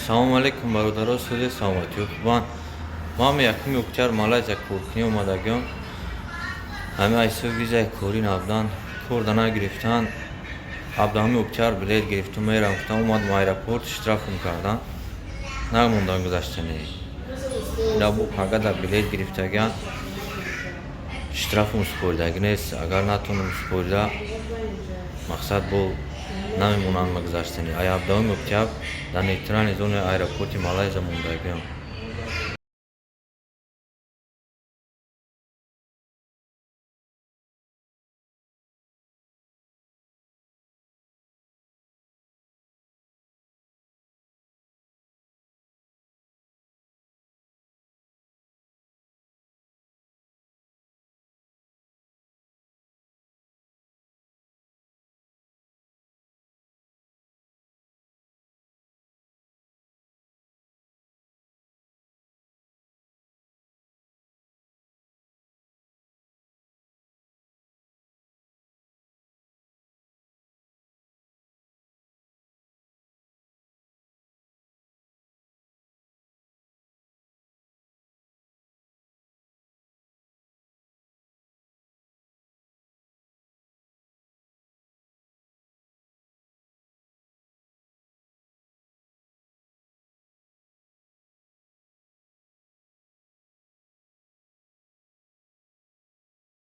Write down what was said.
Салому алейкум, бародаро, суди саломатиё, хубанд? Ман 1 октябр Малайзия коркунӣ омадагиём. Ҳами айсо визаи корӣ набудан, кор да нагирифтан. 17 октябр билет гирифтум, мерам гуфтам, омадам аэропорт, штрафм кардан, намондан гузаштани. Бу пагада билет гирифтагиан, штрафм супоридагӣ нест. Агар натонам супорида, мақсад, бо намемонанд ма гузаштани. Ай 17 октябр дар нейтральный зонаи аэропорти Малайзия мондагиам.